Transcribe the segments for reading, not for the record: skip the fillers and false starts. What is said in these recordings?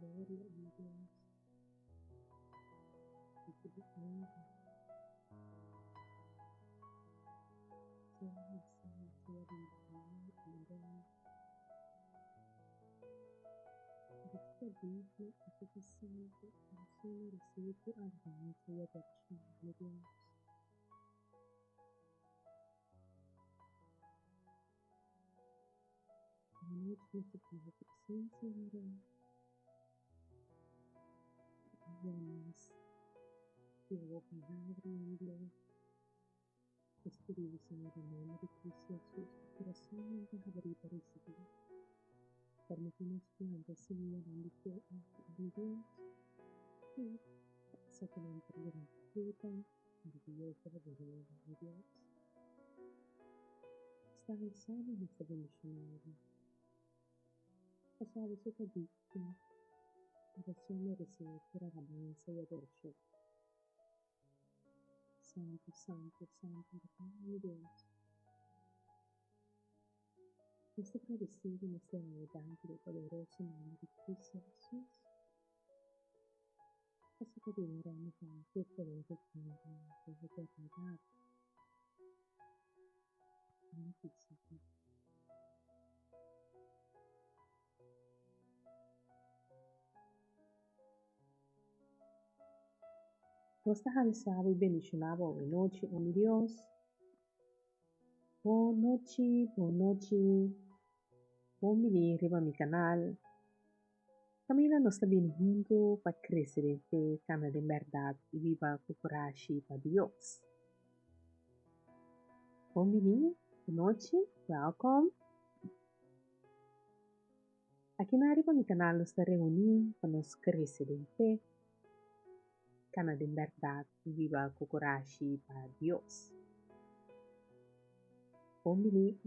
gloria, o mi Dios. Ricibi honra. Sea alzá y sea bendiciona, o mi Rey. Pero ta digno y ku ta santu i asina meresé tur alabansa i adorashon, mi Dios. Anochi nos ta pidi bo presencia, mi Rey. Guia nos riba bo palabra, mi Dios. Nos ta pidi bo, Señor, den nomber di Cristo Jesus, pa corazonnan ta habrí pa ricibí. Permití nos planta simianan di fe aki, mi Dios, i pa esakinan por duna fruta maraviyoso pa bo reino, mi Dios. Sta alsá mi nos ta bendishoná bo. Pasobra bo ta digno i bo so meresé tur alabansa i adorashon. Santu, santu, santu bo ta, mi Dios. Nos ta gradisido i nos ta yama bo danki den e poderoso nomber di Cristo Jesus. Pasobra di un Reino ta tur poder i gloria den eternidat. Danki, Señor. Nos ta halsa bo i bendishoná bo awe nochi, o mi Dios. Bon nochi, bon nochi. Bon bini riba mi kanal. Kaminda nos ta bini huntu pa krese den fe, kana den bèrdat i biba ku kurashi pa Dios. Bon bini, bon nochi, wèlkòm. Akinan riba mi kanal nos ta reuní pa nos krese den fe, kana den bèrdat i biba ku kurashi pa Dios. Bon bini,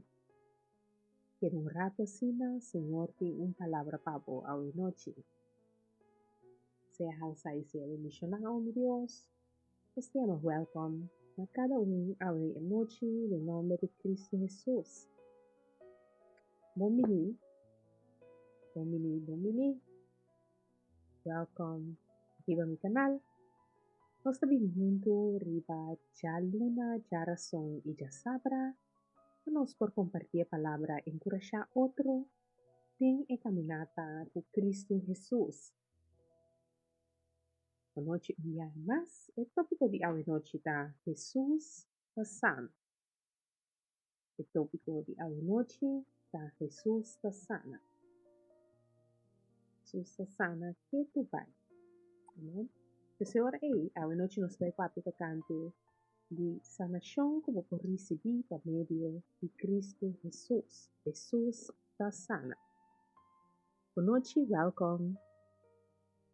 keda un ratu asina, Señor tin un palabra pa bo awe nochi. Sea halsá i sea bendishoná, o mi Dios. Nos ta yama wèlkòm na kada un awe nochi den nòmber di Kristu Hesus. Bon bini, bon bini, bon bini. Wèlkòm riba mi kanal. Nos ta bini huntu riba djaluna, djarason i djasabra pa nos por kompartí e palabra enkurashá otro den e kaminata ku Kristu Hesus. Anochi un biaha mas, e tópiko di awenochi ta Hesus ta sana. E tópiko di awenochi ta Hesus ta sana. Hesus ta sana ke tu bai. Amen. P'esei ora ei, awenochi nos bai papia tokante di sanashon ku bo por risibí pa medio di Kristu Hesus. Hesus ta sana. Bonochi welkom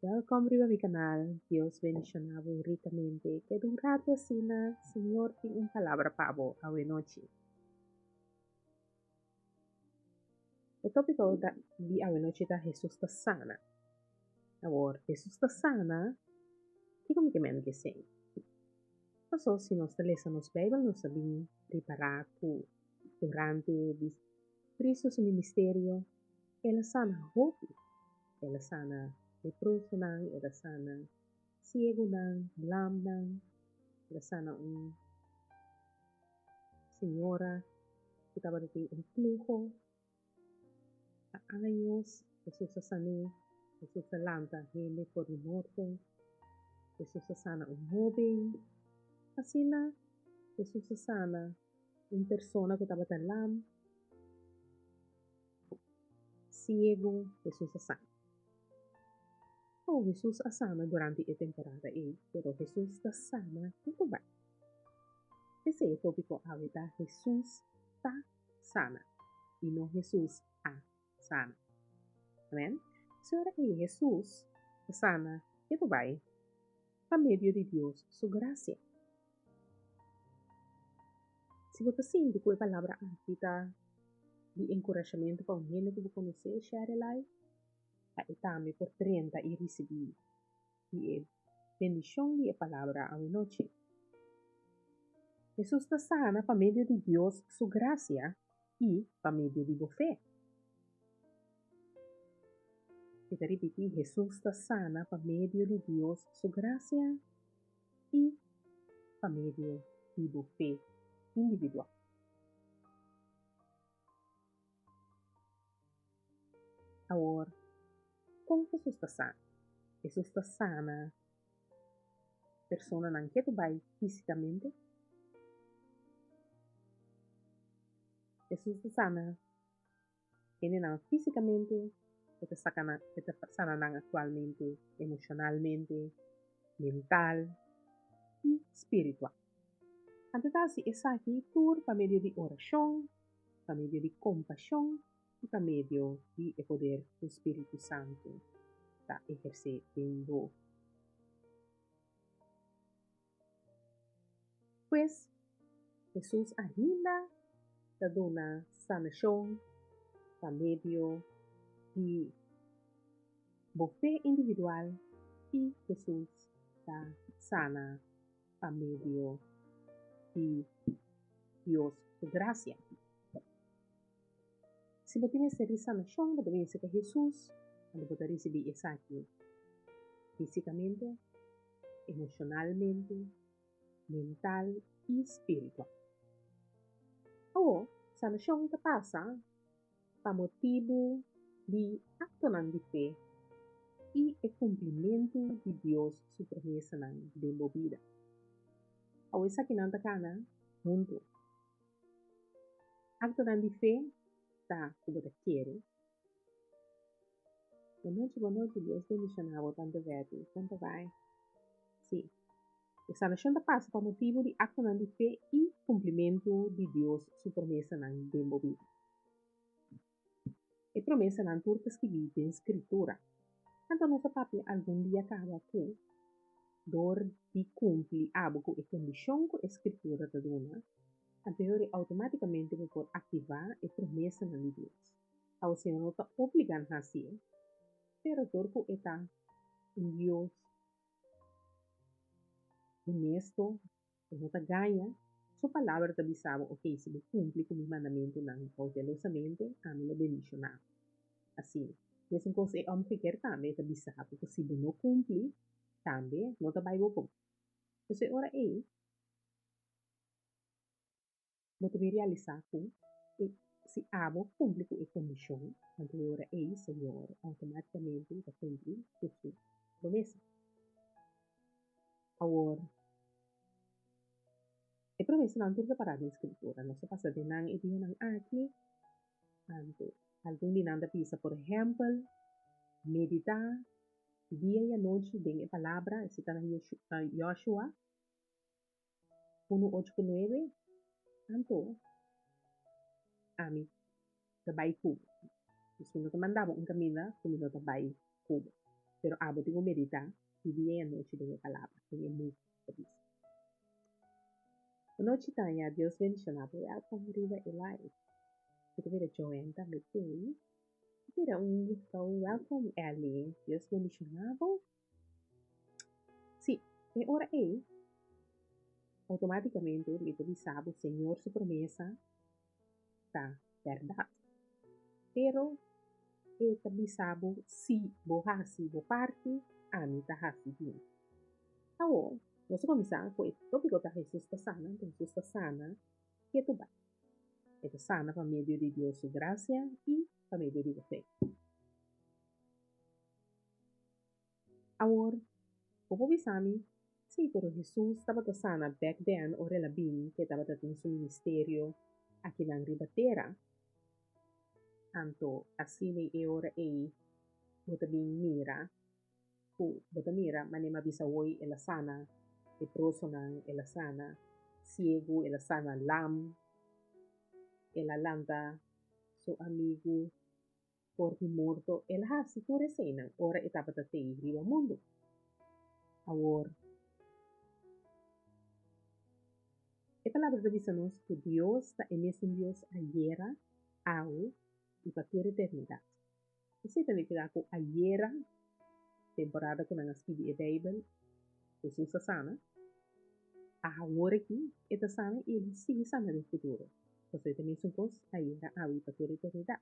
welkom riba mi kanal Dios bendishona bo rikamente keda un ratu asina Señor tin un palabra pa bo awe nochi. E topiko di awe nochi ta Hesus ta sana. Awor Hesus ta sana kiko mi ke men ku esei? Paso si nos ta lesa nos Beibel nos ta bin ripará ku durante di Cristo su ministerio El a sana hopi. El a sana leprosonan, el a sana siegunan, lamnan, el a sana un señora ku tabata tin un fluho pa años. Hesus a san'é. Hesus a lanta hende for di morto. Hesus a sana un hóben. Asina Hesus a sana un persona ku tabata lam. Siegu, Hesus a sana. Oh, Hesus a sana durante e temporada ei, pero Hesus ta sana huntu bai. P'esei e tópiko awe ta Hesus ta sana i no Hesus a sana. Amen. Señora ei, Hesus ta sana ketu bai pa medio di Dios su grasia. Si bo ta sinti ku e palabra aki ta di enkurashamentu pa un hende ku bo konosé, share e live pa e tambe por drenta i risibí di e bendishon di e palabra awenochi. Hesus ta sana pa medio di Dios su grasia i pa medio di bo fe. Mi ta ripití, Hesus ta sana pa medio di Dios su grasia i pa medio di bo fe individual. Awor, kon Hesus ta sana? Hesus ta sana personanan ketu bai físikamente? Hesus ta sana hendenan físikamente, e ta saka nan, e ta sana nan aktualmente, emoshonalmente, mental i spiritual. Anto ta hasi esaki tur pa medio di orashon, pa medio di kompashon i pa medio di e poder ku Spiritu Santu ta ehersé den bo. Pues, Hesus ainda ta duna sanashon pa medio di bo fe individual i Hesus ta sana pa medio di Dios su grasia. Si bo tin mester di sanashon, bo ta binse pa Hesus, anto bo ta risibí esaki físikamente, emoshonalmente, mental i spiritual. Awor, sanashon ta pasa pa motibu di aktonan di fe i e kumplimentu di Dios su promesanan den bo bida. Awor esakinan ta kana huntu. Aktonan di fe ta ku bo ta kere. Bon nochi, bon nochi, Dios bendiciona bo tante Betty. Kon ta bai? Sí. E salvacion ta pasa pa motibu di actonan di fe i cumplimentu di Dios su promesanan den bo bida. E promesanan tur ta skibí den Scritura. Anto nos a papia algun dia caba cu dor di cumpli abo cu e condicion cu e Scritura ta duna, anto e ora automaticamente bo por activa e promesanan di Dios. Awe Señor no ta obliga nan hasié, pero dor ku e ta un Dios honesto, e no ta gaña, su palabra ta bisa bo, ok, si bo kumpli ku mi mandamentunan koutelosamente, ami lo bendishoná bo. Asina, mesun kos e òmgekeer tambe, e ta bisa bo ku si bo no kumpli, tambe no ta bai bo bon. Pues e ora ei, Bo ta bin realisá ku e si abo kumpli ku e kondishon, anto e ora ei Señor outomátikamente ta kumpli ku su promesa. Awor, e promesanan tur ta pará den Skritura. Nos a pasa den nan e dianan aki. Anto, algun di nan ta bisa, por ehèmpel, meditá dia i anochi den e Palabra, esei ta na Joshua Unu ocho ku nuebe, anto ami ta bai ku bo. Dus mi no ta manda bo un kaminda ku mi no ta bai ku bo. Pero abo tin ku meditá di dia i anochi den e palabra, den e mufu ta bisa. Anochi Tanya, Dios bendishoná bo. Welkom riba e live. Mi ta mira Joanne tambe tei. Mi mira un juffrouw. Welkom Ellie. Dios bendishoná bo. Sí, e ora ei, outomátikamente mi ta bisa bo Señor su promesa ta bèrdat. Pero e ta bisa bo si bo hasi bo parti, ami ta hasi di mi. Awor, nos a kuminsá ku e tópiko ta Hesus ta sana, anto Hesus ta sana ketu bai. E ta sana pa medio di Dios su grasia i pa medio di bo fe. Awor, bo por bisa mi, Sí, pero Hesus tabata sana bek den ora el a bin ku e tabata tin su ministerio akinan riba tera. Anto, asina e ora ei bo ta bin mira ku bo ta mira manera mi a bisa hoy el a sana leprosonan, el a sana siegu, el a sana lam, el a lanta su amigu For di morto el a hasi tur eseinan ora e tabata tei riba mundu. Awor, e Palabra ta bisa nos ku Dios ta e mesun Dios ayera, awe i pa tur eternidat. Esei ta nifiká ku ayera, temporada ku nan a skibi e Beibel, Hesus a sana, awor aki e ta sana i e lo sigui sana den futuro, pasobra e ta e mesun kos ayera, awe i pa tur eternidat.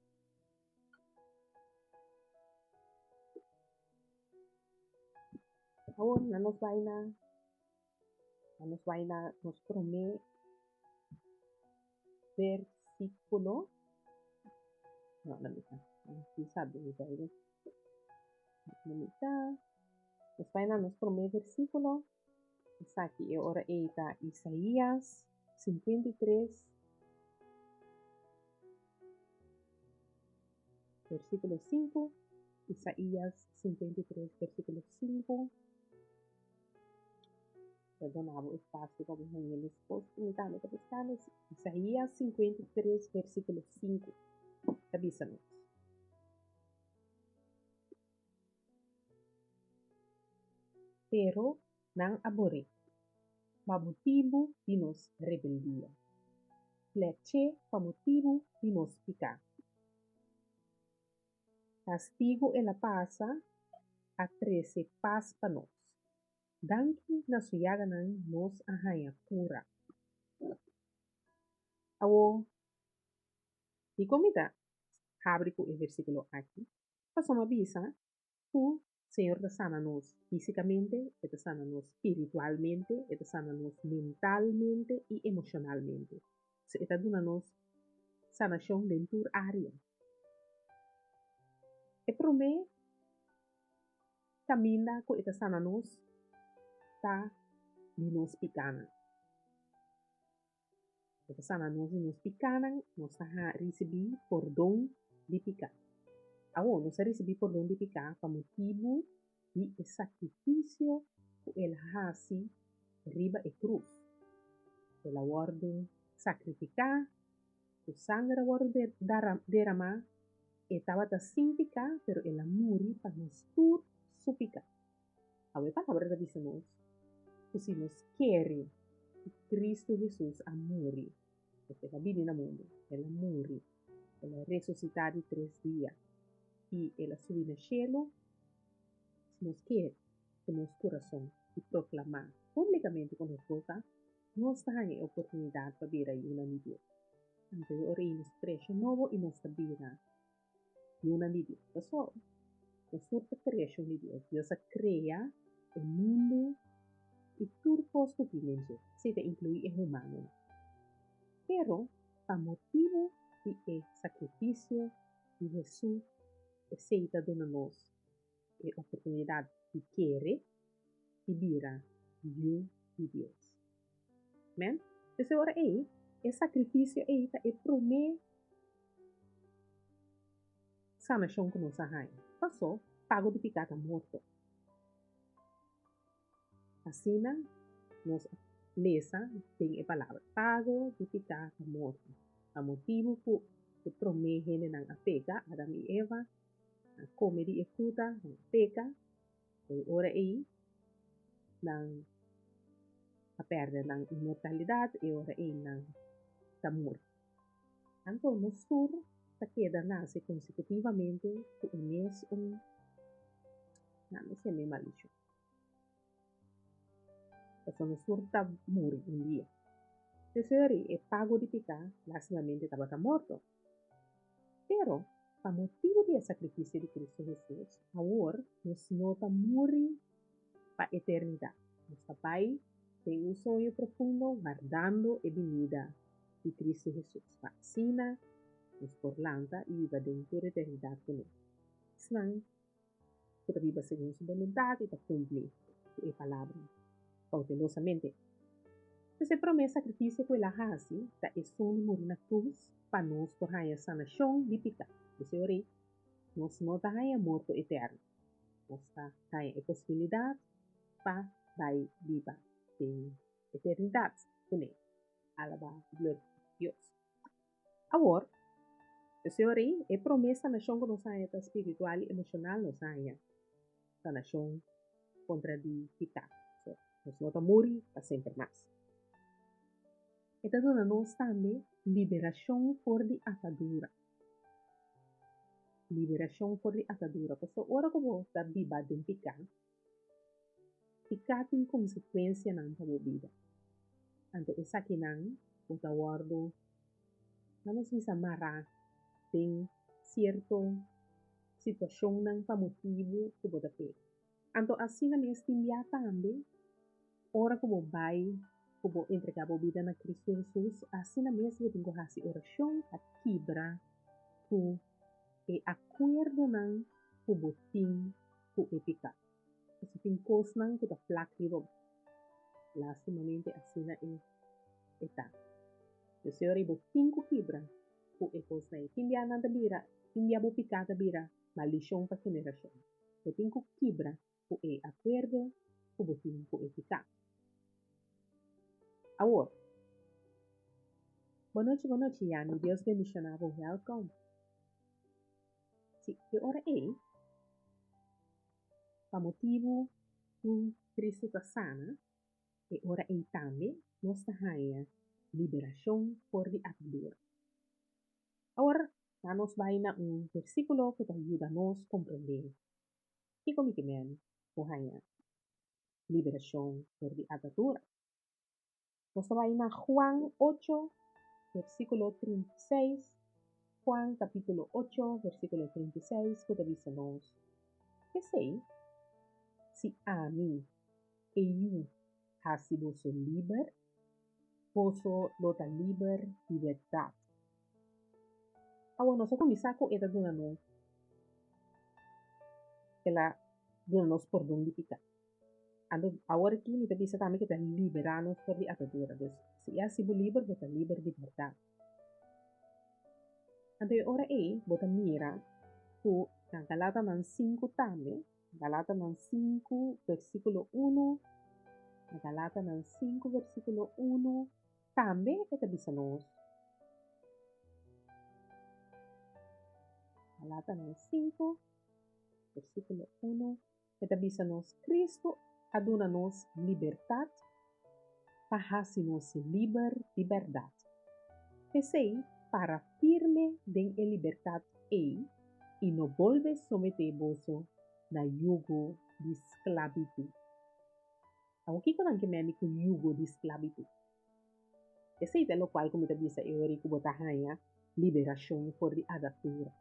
Awor nan nos bai na nan nos bai na nos promé versíkulo. No, na mita. Mi sabi mi Bijbel. Na mita. Nos bai na nos promé versíkulo. Esaki e ora ei ta Isaías 53, versíkulo 5. Isaías 53, versíkulo 5. Ta duna bo espasio pa bo haña meskos ku mi tambe ta buskando. Isaías 53, versíkulo 5 ta bisa nos. Pero nan a bor'é pa motibu di nos rebeldia, plèch'é pa motibu di nos piká. Kastigu el a pasa a trese pas pa nos. Danki na su yaganan nos a haña kura. Awor, dikon mi ta habri ku e versíkulo aki? Pasobra a bisa ku Señor ta sana nos físikamente, e ta sana nos spiritualmente, e ta sana nos mentalmente i emoshonalmente. So e ta duna nos sanashon den tur área. E promé kaminda ku e ta sana nos ta di nos pikánan. E ta sana nos di nos pikánan, nos ta risibí pordon di piká. Awor, nos a risibí pordon di piká pa motibu di e sakrifisio ku el a hasi riba e krus. El a wòrdu sakrifiká, su sanger a wòrdu deramá, e tabata sin piká, pero el a muri pa nos tur su piká. Awe e Palabra ta bisa nos ku si nos kere ku Kristu Hesus a muri, pasobra el a bini na mundu, el a muri, el a resusitá di tres dia i el a subi na shelu, si nos kere ku nos kurason i proklamá públikamente ku nos boka, nos ta haña e oportunidat pa bira yunan di Dios. Anto e ora ei nos kreashon nobo i nos ta bira Yunan di Dios. Pasobra nos tur ta creacion di Dios. Dios a crea e mundu i tur cos cu tin den dje. Esei ta inclui e humanonan. Pero pa motibu di e sacrificio di Hesus, esei ta duna nos e oportunidad di kere i bira yu di Dios. Amen. P'esei ora ei, e sacrificio ei ta e promé sanashon ku nos a haña. Pasó, pago di piká ta morto. Asina nos a lesa den e palabra, pago di piká ta morto. Pa motibu ku e promé hendenan a peka, Adam i Eva, a kome di e fruta, nan a peka, E ora ei nan a pèrdè nan inmortalidat, e ora ei nan ta muri. Anto nos tur ta keda nase konsekutivamente ku e mes un, nan no siempre e maldishon. Pasobra nos tur ta muri un dia. P'esei e pago di piká lastimamente tabata morto. Pero, pa motibu di e sakrifisio di Kristu Hesus, awor nos no ta muri pa eternidat. Nos ta bai den un soño profundo wardando e binida di Kristu Hesus, pa asina nos por lanta i biba den tur eternidat kuné. Esnan ku ta biba segun su boluntat i ta kumpli ku e palabra koutelosamente. Pues e promé sakrifisio ku el a hasi ta esun di muri na krus pa nos por haña sanashon di piká. P'esei ora ei, nos no ta haña morto eterno. Nos ta haña e posibilidat pa bai biba den eternidat kuné. Alabá gloria Dios. Awor, p'esei ora ei, e promé sanashon ku nos haña ta spiritual i emoshonal. Nos haña sanashon kontra di piká. So, nos no ta muri pa semper mas. E ta duna nos tambe liberashon for di atadura. Liberashon for di atadura. Pasobra ora ku bo ta biba den piká, Piká tin konsekuensianan pa bo bida. Anto esakinan bo ta wòrdu, nan nos bisa mará den sierto situashonnan pa motibu ku bo ta peka. Anto asina mes tin bia tambe, ora ku bo bai ku bo entregá bo bida na Kristu Hesus, asina mes bo tin ku hasi orashon pa kibra ku e akuerdonan ku bo tin ku e piká. Pasobra tin kosnan ku ta plak riba bo. Lastimamente asina e ta. Pues e ora ei bo tin ku kibra ku e kosnan ei. Tin bia nan ta bira, tin bia bo piká ta bira maldishon pa generashon. Bo tin ku kibra ku e akuerdo ku bo tin ku e piká. Awor, Bo nochi, bo nochi Yanni, Dios bendishoná bo, wèlkòm. Si, e ora ei, pa motibu ku Kristu ta sana, e ora ei tambe nos ta haña liberashon for di atadura. Awor, laga nos bai na un versíkulo ku ta yuda nos komprondé kiko mi ke men ku haña liberashon for di atadura. Nos ta bai na Juan ocho, versíkulo 36, Juan kapítulo ocho, versíkulo 36, ku ta bisa nos, P'esei, si ami, e Yu, hasi boso liber, boso lo ta liber di bèrdat. Awor nos a kuminsá ku e ta duna nos el a duna nos pordon di piká. Anto awor aki mi ta bisa tambe ku e ta liberá nos for di atadura. Dus si e hasi bo liber, bo ta liber di bèrdat. Anto e ora ei bo ta mira ku na Galatanan sinku tambe Galatanan sinku, versíkulo unu, Na Galatanan sinku, versíkulo unu, tambe e ta bisa nos. Galatanan sinku, versíkulo unu, e ta bisa nos, Kristu a duna nos libertat pa hasi nos liber di bèrdat. P'esei, para firme den e libertat ei i no bolbe someté boso na yugo di sklabitut. Awor kiko nan ke mende ku yugo di sklabitut? Esei ta lokual ku mi ta bisa e ora ku bo ta haña liberashon for di adatura.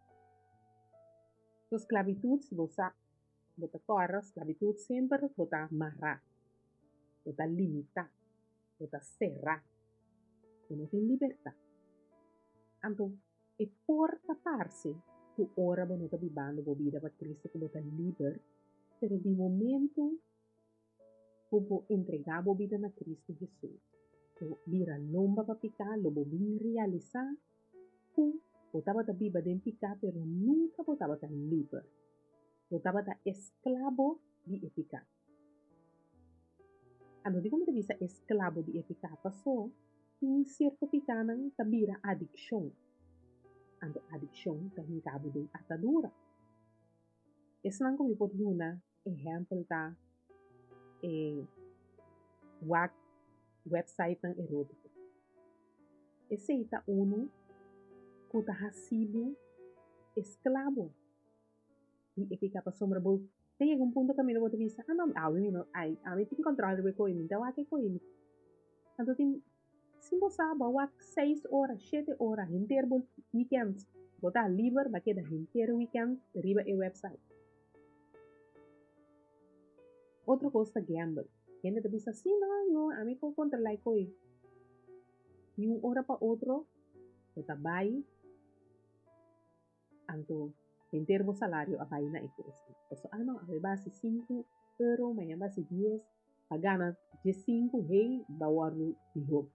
So sklabitut, si bo sa, bo ta kòrda, sklabitut semper bo ta mará, bo ta limitá, bo ta será, bo no tin libertat. Anto E por ta parse ku ora bo no ta bibando bo bida pa Cristo ku bo ta liber, pero di momento ku bo entregá bo bida na Cristo Jesus, bo bira lomba pa piká, lo bo bin realisá ku bo tabata biba den piká pero nunka bo tabata liber. Bo tabata esklabo di e piká. Anto dikon mi ta bisa esklabo di e piká? Pasó tin sierto pikánan ta bira adikshon. Anto adikshon ta hinka bo den atadura. Esnan ku mi por duna ehèmpel ta e wak wèpsaitnan erótiko. Esei ta unu ku ta hasi bo esklabo. Di e piká pasobra bo ta yega un punto kaminda bo ta bisa, ah no, awe mi no, ai, ami tin kòntròl riba e koe, mi ta wak e koe. Anto tin, sin bo sa, bo a wak seis ora, shete ora, henter bo wikènt. Bo ta liber, bo a keda henter wikènt riba e wèpsait. Otro kos ta gèmbel. Hende ta bisa, sí, no, yo, ami por kontrolá e koe. Di un ora pa otro, bo ta bai. Anto henter bo salario a bai na e kos. Paso ah no, awe basi sinku euro, mañan basi dies, pa gana diesinku hey ba wòrdu di hoek.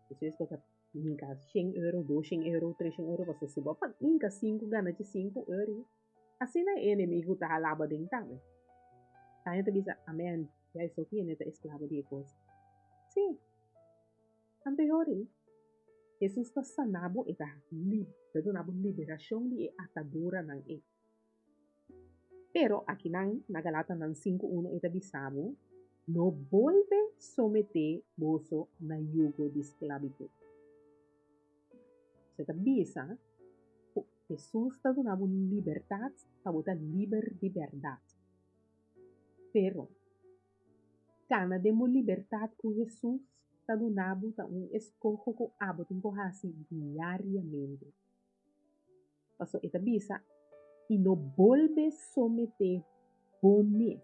Despues bo ta hinka shen euro, doshen euro, treshen euro, paso si bo a hinka sinku gana diesinku euro, asina e enemigu ta hala bo aden tambe. Taña ta bisa, amen, ya esaki hende ta esklabo di e kos. Sí. Anto e ora ei, Hesus ta sana bo, e ta ta duna bo liberashon di e ataduranan ei. Pero akinan na Galatanan sinku unu e ta bisa bo, No bolbe someté boso na yugo di sklabitut. So e ta bisa ku Hesus ta duna bo libertat pa bo ta liber di bèrdat. Pero Kana den bo libertat ku Hesus ta duna bo ta un eskoho ku abo tin ku hasi diariamente. Pasobra e ta bisa, I no bolbe someté bo mes.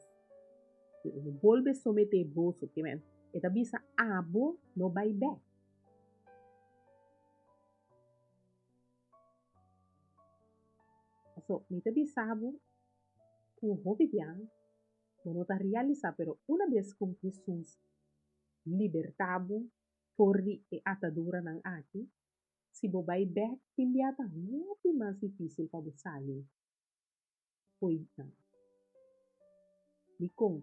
No bolbe someté boso, ke men e ta bisa abo no bai bèk. Paso mi ta bisa bo ku hopi bia bo no ta realisá, pero una bes ku Hesus libertá bo for di e ataduranan aki, si bo bai bèk tin bia ta hopi mas difísil pa bo sali fo'i nan. Dikon?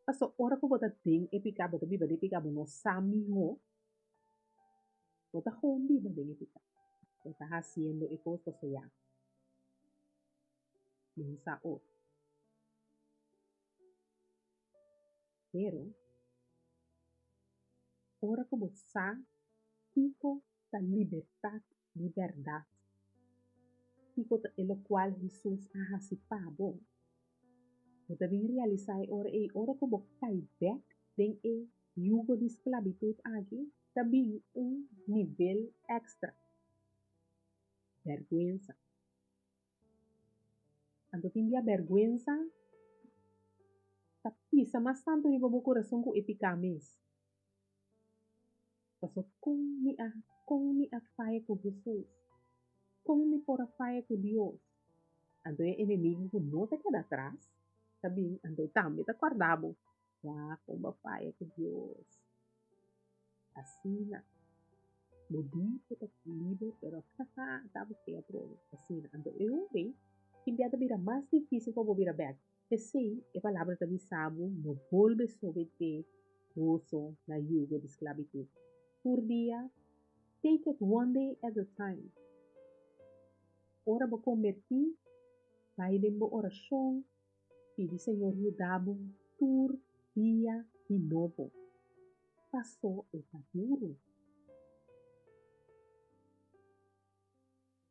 Paso ora ku bo ta den e piká, bo ta biba den e piká, bo no sa mihó, bo ta gewoon biba den e piká. Bo ta hasiendo e kos paso ya bo no sa otro. Pero, ora ku bo sa kiko ta libertat di bèrdat, kiko ta e lokual Hesus a hasi pa bo, bo ta bin realisá e ora ei, ora ku bo kai bèk den e yugo di sklabitut aki, ta bin un nivel èkstra, bèrgwensa. Anto tin bia bèrgwensa ta pisa mas tantu riba bo kurason ku e piká mes. Pasobra kon mi a kon mi a faya ku Hesus? Kon mi por a faya ku Dios? Anto e enemigu ku no ta keda atras ta bin, anto e tambe ta kòrda bo, Ya, kon bo a faya ku Dios? Asina. Bo di ku ta liber, pero haha, ta bo ke atrobe. Asina. Anto e ora tin bia ta bira mas difícil pa bo bira bek. P'esei e palabra ta bisa bo, no bolbe someté boso na yugo di sklabitut. Tur dia, take it one day at a time. Ora bo kombertí, bai den bo orashon, Pidi Señor yuda bo tur dia di nobo. Paso e ta duru.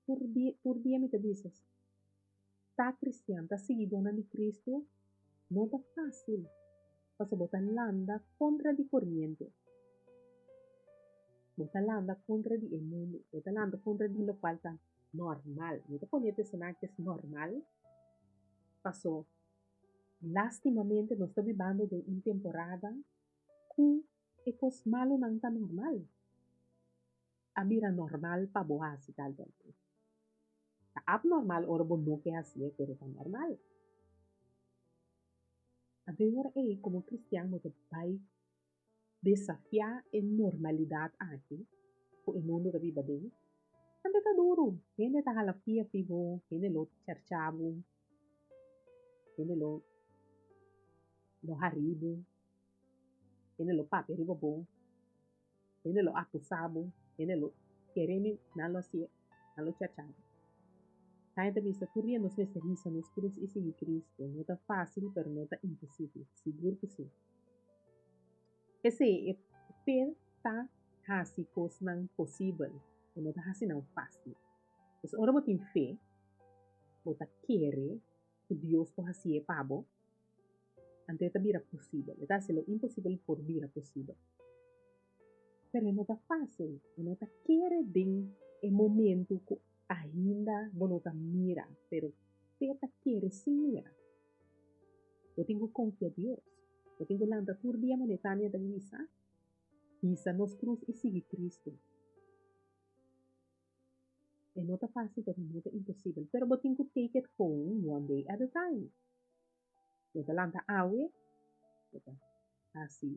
Tur dia, tur dia mi ta bisa, ta cristian, ta siguidónan di Cristo, no ta fácil, pasobra bo ta landa contra di coriente. Bo ta landa contra di e mundu, bo ta landa contra di locual ta normal. Mi ta pone e personahe cu es normal, Paso, lastimamente nos ta bibando den un temporada ku e kos malunan ta normal. A bira normal pa bo hasi tal tal kos. Ta abnormal ora bo no ke hasié, pero ta normal. Anto e ora ei komo kristian bo ta bai desafiá e normalidat aki ku e mundu ta biba den, tambe ta duru. Hende ta hala fia fi bo, hende lo charchá bo, hende lo lo harí bo, hende lo papia riba bo, hende lo akusá bo, hende lo kere mi nan lo hasié, nan lo charchá bo. Tanya ta bisa, Tur dia nos mester hisa nos krus i sigui Kristu. No ta fásil, pero no ta imposibel. Sigur ku sí. P'esei e fe ta hasi kosnan posibel, e no ta hasi nan fásil. Pues ora bo tin fe, bo ta kere ku Dios por hasié pa bo, anto e ta bira posibel. E ta hasi lo imposibel por bira posibel. Pero e no ta fásil, bo no ta kere den e momentu ku ainda bo no ta mira, pero fe ta kere sin mira. Bo tin ku konfia Dios. Bo tin ku lanta tur dia manera Tania ta bisa, hisa nos krus i sigui Kristu. E no ta fásil pero no ta imposibel. Pero bo tin ku take it home one day at a time. Bo ta lanta awe, bo ta hasi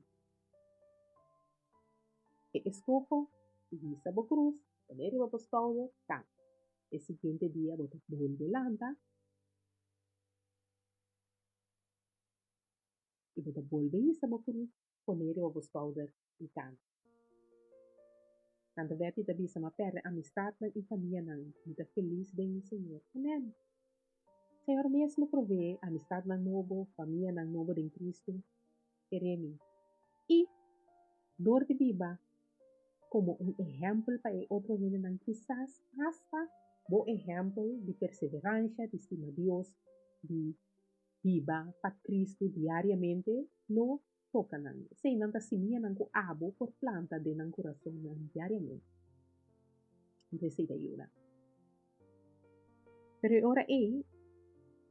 e eskoho, hisa bo krus, pone riba bo skouder, kanta. E siguiente dia bo ta bolbe lanta. I bo ta bolbe hisa bo krus pone riba bo skouder i kanta. Tante Betty ta bisa m'a pèrdè amistatnan i famianan, mi ta felis den mi Señor. Amen! Señor mes lo proveé amistatnan nobo, famianan nobo den Cristo. Kere mi. I dor di biba komo un ehèmpel pa e otro hendenan kisas asta bo ehèmpel di perseveransha, di stima Dios, di biba pa Kristu diariamente lo toka nan. Eseinan ta simianan ku abo por planta den nan kurasonnan diariamente. Anto esei ta yuda. Pero e ora ei,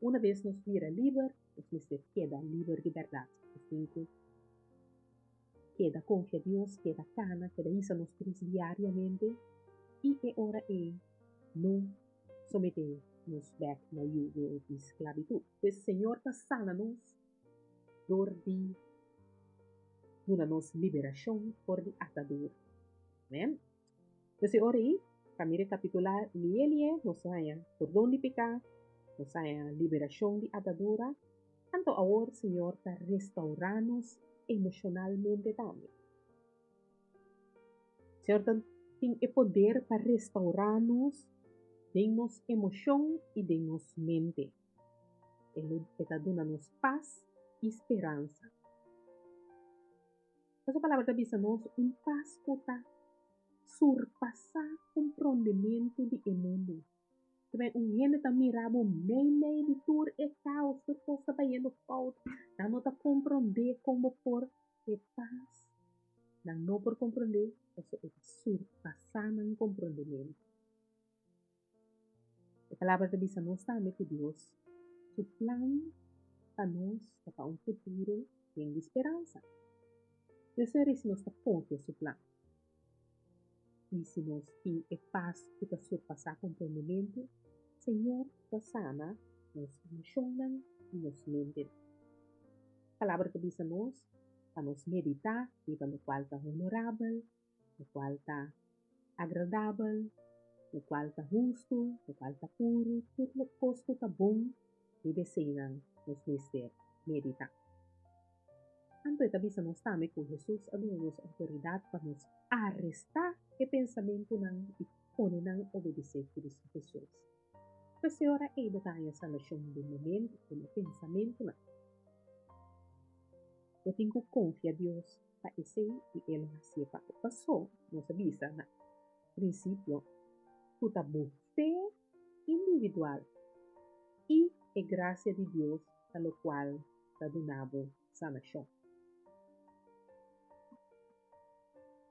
una bes nos bira liber, nos mester keda liber di bèrdat. Nos tin ku keda konfia Dios, keda kana, keda hisa nos krus diariamente i e ora ei no someté nos bèk na yugo di sklabitut. Pues Señor ta sana nos dor di duna nos liberashon for di atadura. Amen. Pues e ora ei, pa mi rekapitulá lié-lié, nos a haña pordon di piká, nos a haña liberashon di atadura, anto awor Señor ta restourá nos emoshonalmente tambe. Señor ta tin e poder pa restourá nos den nos emoshon i den nos mente. E lo e ta duna nos pas i speransa. Pasobra palabra ta bisa nos un pas ku ta surpasá komprondementu di e mundu. Taben un hende ta mira bo meimei di tur e kaos, tur kos ta bayendo fout, nan no ta komprondé kon bo por e pas. Nan no por komprondé pasobra e ta surpasá nan komprondementu. E palabra ta bisa nos tambe ku Dios su plan pa nos ta pa un futuro yen di speransa. Dios ta si nos ta konfia su plan i si nos tin e pas ku ta surpasá komprendementu, Señor ta sana nos emoshonnan i nos mentenan. Palabra ta bisa nos pa nos meditá riba lokual ta honorabel, lokual ta agradabel, lokual ta hustu, lokual ta puru, tur kos ku ta bon, riba eseinan nos mester meditá. Anto e ta bisa nos tambe ku Hesus a duna nos outoridat pa nos arestá e pensamentunan i pone nan obedesé Kristu Hesus. Pues e ora ei bo ta haña salbashon den bo mente, den bo pensamentunan. Bo tin ku konfia Dios pa esei i e lo hasié pa bo. Pasó nos a bisa na prinsipio ku ta bo fe individual i e grasia di Dios ta lokual ta duna bo sanashon.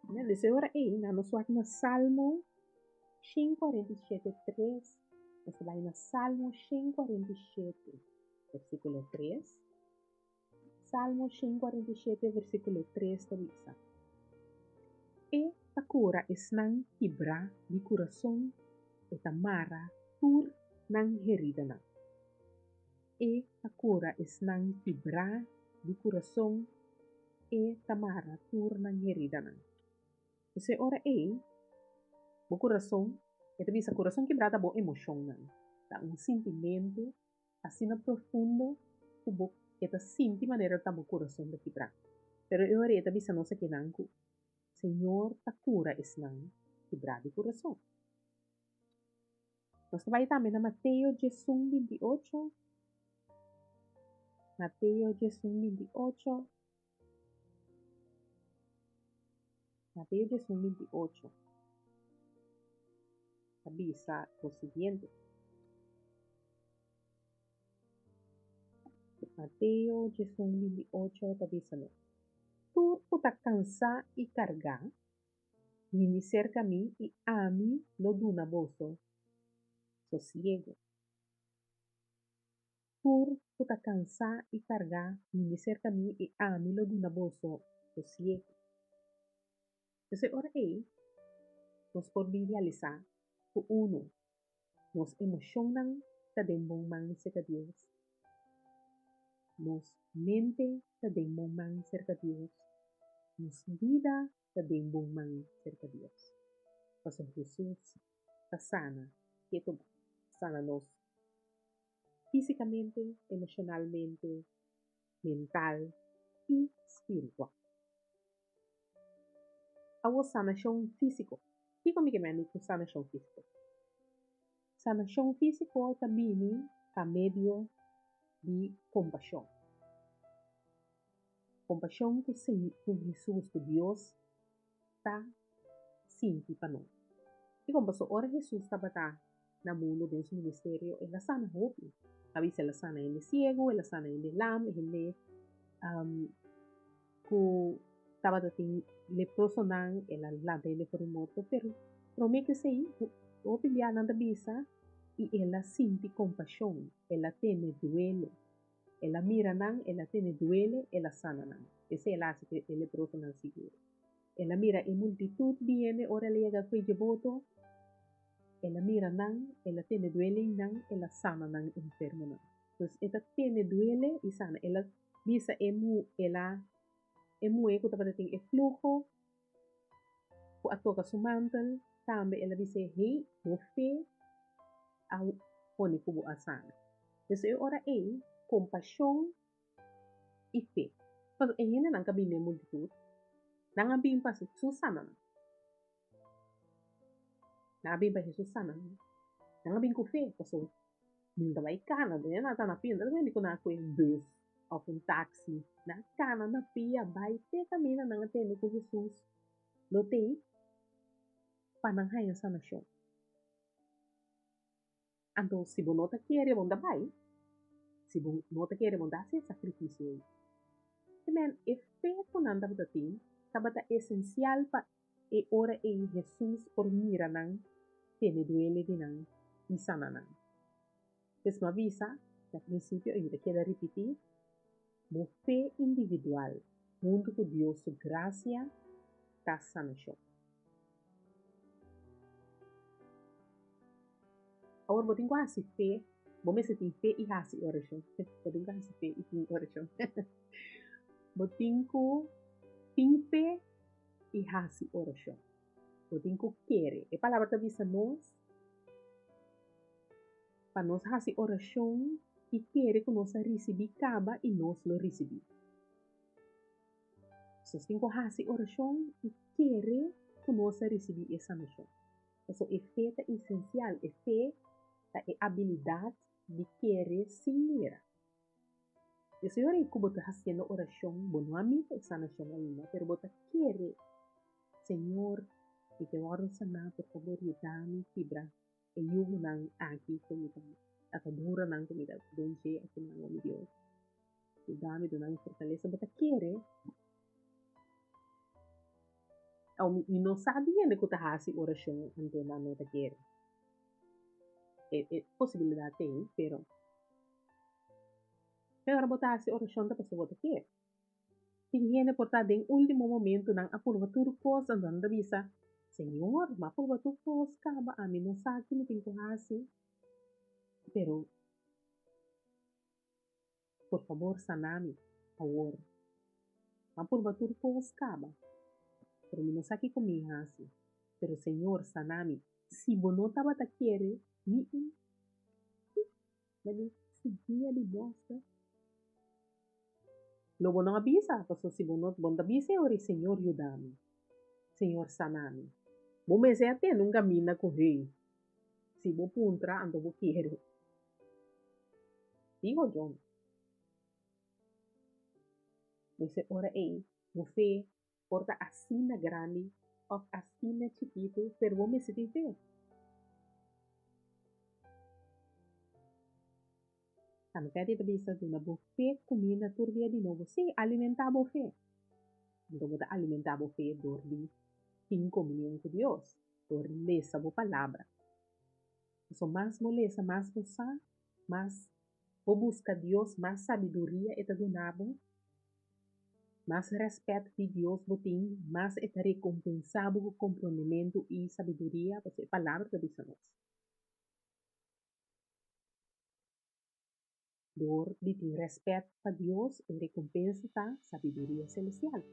Desde e ora ei nan nos wak na Salmo 147, 3. Nos ta bai na Salmo 147, versíkulo 3. Salmo 147, versíkulo 3 ta bisa, E ta kura esnan kibrá di kurason, e ta mara tur nan heridanan. E ta kura esnan kibrá di kurason, e ta mara tur nan heridanan. Pues e ora ei, bo kurason, e ta bisa kurason kibrá ta bo emoshonnan, ta un sintimentu asina profundo ku bo e ta sinti manera ta bo kurason ta kibrá. Pero e ora ei e ta bisa nos akinan ku Señor ta kura esnan kibrá di kurason. Nos ta bai tambe na Mateo 11, 28. Mateo 11, 28. Mateo 11, 28 ta bisa lo siguiente. Mateo 11, 28 ta bisa nos, Tur ku ta kansá i kargá, bini serka mi i ami lo duna boso sosiegu. Tur ku ta kansá i kargá, bini serka mi i ami lo duna boso sosiegu. P'esei ora ei, nos por bin realisá ku unu, nos emoshonnan ta den bon man serka Dios, nos mente ta den bon man serka Dios, nos bida ta den bon man serka Dios. Pasobra Hesus ta sana ketu bo, sana nos físikamente, emoshonalmente, mental i spiritual. Awor sanashon físiko. Kiko mi ke mende ku sanashon físiko? Sanashon físiko ta bini pa medio di kompashon. Kompashon ku ku Hesus, ku Dios ta sinti pa nos. Dikon? Pasobra ora Hesus tabata na mundu den su ministerio, el a sana hopi. A bisa el a sana hende siegu, el a sana hende lam, hende ku tabata tin leprosonan, el a lanta hende for di morto. Pero promé ku esei, hopi bia nan ta bisa. I el a sinti kompashon, el a tene duele. El a mira nan, el a tene duele, el a sana nan. Esei el a hasi ku e leprosonan sigur. El a mira e multitut biene ora el a yega ku e boto. El a mira nan, el a tene duele i nan, el a sana nan enfermonan. Pues e ta tene duele i sana. El a bisa e mu, el a, e muhé ku tabata tin e fluho, ku a toka su mantel, tambe el a bis'é, Hey, bo fe a pone ku bo a sana. Pues e ora ei, kompashon i fe. Pasobra e hendenan ku a bini den multitut, nan a bin pa Hesus sana nan. Nan a bin pa Hesus sana nan. Nan a bin ku fe, pasobra mi ta bai kana, den nan ta na pia, no ta bini ku nan a kohe un bus òf un taksi. Nan a kana na pia bai te kaminda nan a tende ku Hesus lo tei pa nan haña sanashon. Anto si bo no ta kere bo ta bai, si bo no ta kere bo ta hasi e sakrifisio ei. Te men e fe ku nan tabata tin tabata esensial pa e ora ei Hesus por mira nan, tene duele di nan i sana nan. Pues mi a bisa na prinsipio i mi ta keda ripití, bo fe individual huntu ku Dios su grasia ta sanashon. Awor bo tin ku hasi fe, bo mester tin fe i hasi orashon. Bo tin ku hasi fe i tin orashon. Bo tin ku tin fe i hasi orashon. Bo tin ku kere. E palabra ta bisa nos pa nos hasi orashon i kere ku nos a risibí kaba i nos lo risibí. Nos tin ku hasi orashon i kere ku nos a risibí e sanashon. Pasobra e fe ta esensial, e fe ta e abilidat di kere sin mira. E señor ei ku bo ta hasiendo orashon, bo no a mira e sanashon ainda, pero bo ta kere, Señor, mi ke wòrdu saná, por fabor yuda mi kibra e yugonan aki ku mi ta, ataduranan ku mi ta den dje akinan, o mi Dios. Yuda mi, duna mi fortalesa. Bo ta kere? Aw, mi no sa di hende ku ta hasi orashon anto nan no ta kere. E, e posibilidat t'ei, pero te ora bo ta hasi orashon ta pasobra bo ta kere. Tin hende por ta den último momentu nan a purba tur kos, anto nan ta bisa, Señor, m'a purba tur kos kaba, ami no sa ki mi tin ku hasi, pero Por fabor sana mi, awor. M'a purba tur kos kaba, pero mi no sa kiko mi hasi. Pero Señor, sana mi. Si bo no tabata kere ni un sigia di mòster, lo bo no a bisa, pasobra si bo no, bo no ta bisa e ora ei, Señor yuda mi, Señor sana mi. Bo mester a tende un kaminda ku hei. Si bo puntra, anto bo kere. Digo John. Mester ora ei, bo fe por ta asina grandi òf asina chikitu, pero bo mester tin fe. Tambe Patty ta bisa, Duna bo fe kuminda tur dia di nobo. Sí, alimentá bo fe. Anto bo ta alimentá bo fe dor di tin komunion ku Dios, dor di lesa bo Palabra. Pasobra mas bo lesa, mas bo sa, mas bo buska Dios, mas sabiduria e ta duna bo, mas rèspèt di Dios bo tin, mas e ta rekompensá bo ku komprondementu i sabiduria, pasobra e Palabra ta bisa nos. Dor di tin rèspèt pa Dios, e rekompensa ta sabiduria selestial.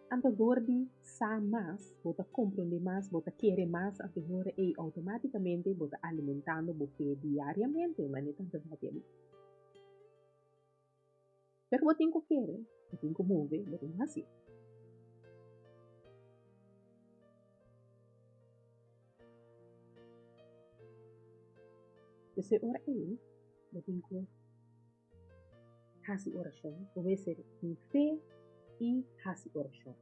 Anto dor di sa mas, bo ta komprondé mas, bo ta kere mas, anto e ora ei outomátikamente bo ta alimentando bo fe diariamente, manera tanta papia di. Pero bo tin ku kere, bo tin ku move, bo tin ku hasi. P'esei ora ei bo tin ku hasi orashon, bo mester tin fe i hasi orashon.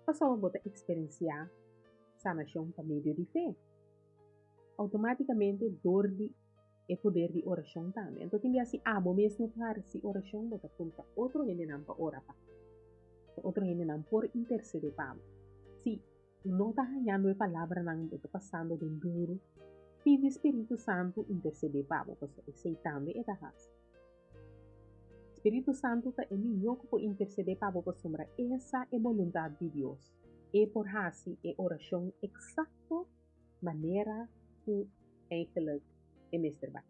Pasobra bo ta eksperensiá sanashon pa medio di fe. Outomátikamente dor di e poder di orashon tambe. Anto tin bia si abo mes no por hasi orashon bo ta puntra otro hendenan pa ora pa bo. Otro hendenan por intersedé pa bo. Sí. no ta hañando e palabranan, bo ta pasando den duru, pidi Spiritu Santu intersedé pa bo, pasobra esei tambe e ta hasi. Spiritu Santu ta e mihó ku por intersedé pa bo pasobra e sa e boluntat di Dios. E por hasi e orashon eksakto manera ku eigenlijk e mester bai.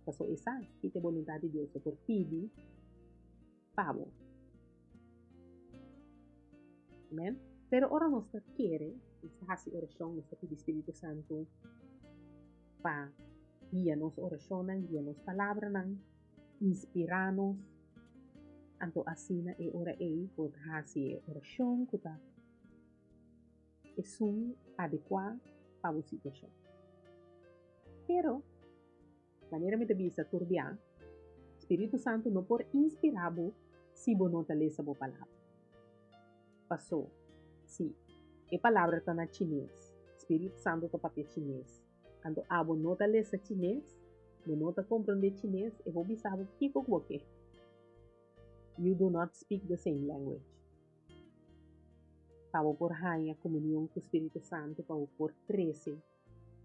Pasobra e sa ki ta e boluntat di Dios, e por pidi pa bo. Amen. Pero ora nos ta kere, nos ta hasi orashon, nos ta pidi Spiritu Santu pa guia nos orashonnan, guia nos palabranan, inspirá nos. Anto asina e ora ei bo ta hasi e orashon ku ta esun adekuá pa bo situashon. Pero, manera mi ta bisa tur bia, Spiritu Santu no por inspirá bo si bo no ta lesa bo Palabra. Pasó, si e Palabra ta na chines, Spiritu Santu ta papia chines, anto abo no ta lesa chines, bo no ta komprondé chines, e por bisa bo kiko ku bo ke. You do not speak the same language. Pa bo por haña komunion ku Spiritu Santu, pa bo por krese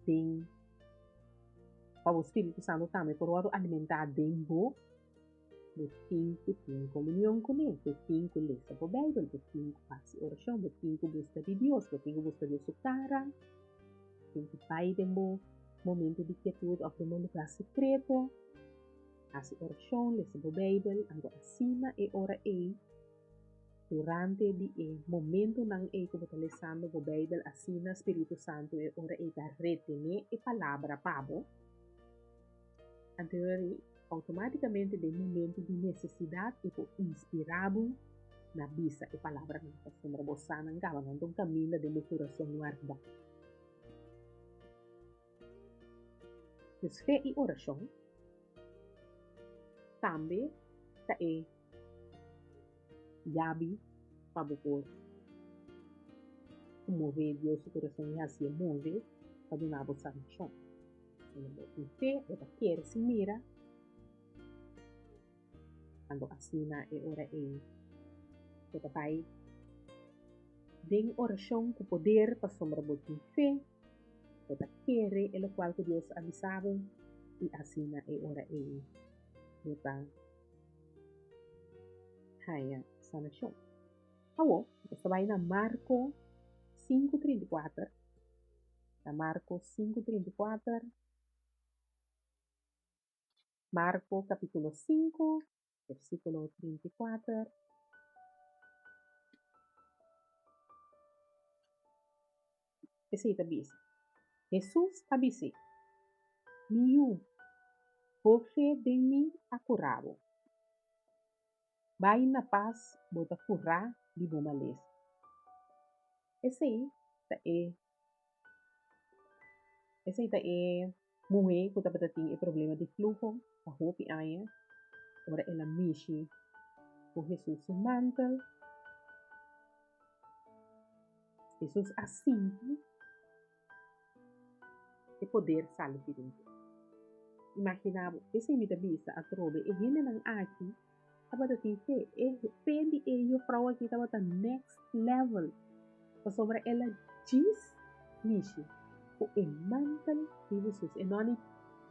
den pa bo Spiritu Santu tambe por wòrdu alimentá den bo, bo tin ku tin komunion kuné, bo tin ku lesa bo Beibel, bo tin ku hasi orashon, bo tin ku buska di Dios, bo tin ku buska Dios su kara, bo tin ku bai den bo momento di kietut òf den bo lugá sekreto, hasi orashon, lesa bo Beibel, anto asina e ora ei Durante di e momentunan ei ku bo ta lesando bo Beibel asina Spiritu Santu e ora ei ta retené e palabra pa bo. Anto e ora ei outomátikamente den momentu di nesesidat e por inspirá bo na bisa e palabranan pasobra bo sa nan kaba nan ta un kaminda den bo kurason wardá. Dus fe i orashon tambe ta e yabi pa bo por move Dios su kurason i hasié move pa duna bo sanashon. Ora bo tin fe, bo ta kere sin mira, anto asina e ora ei bo ta bai den orashon ku poder pasobra bo tin fe, bo ta kere e lokual ku Dios a bisa bo i asina e ora ei bo ta haña sanashon. Awor, nos ta bai na Marko 5:34. Na Marko 5:34. Marko kapítulo 5, versíkulo 34. Esei ta bisa, Hesus a bis'é, Mi yu, bo fe den mi a kurá bo. Bai na pas, bo ta kurá di bo malesa. Esei ta e esei ta e muhé ku tabata tin e problema di fluho pa hopi aña, ora el a mishi ku Hesus su mantel. Hesus a sinti e poder sali di den dje. Imaginá bo, esei mi ta bisa atrobe, e hendenan aki tabata tin fe. E fe di e yufrou aki tabata next level, pasobra el a djis mishi ku e mantel di Hesus. E no a ni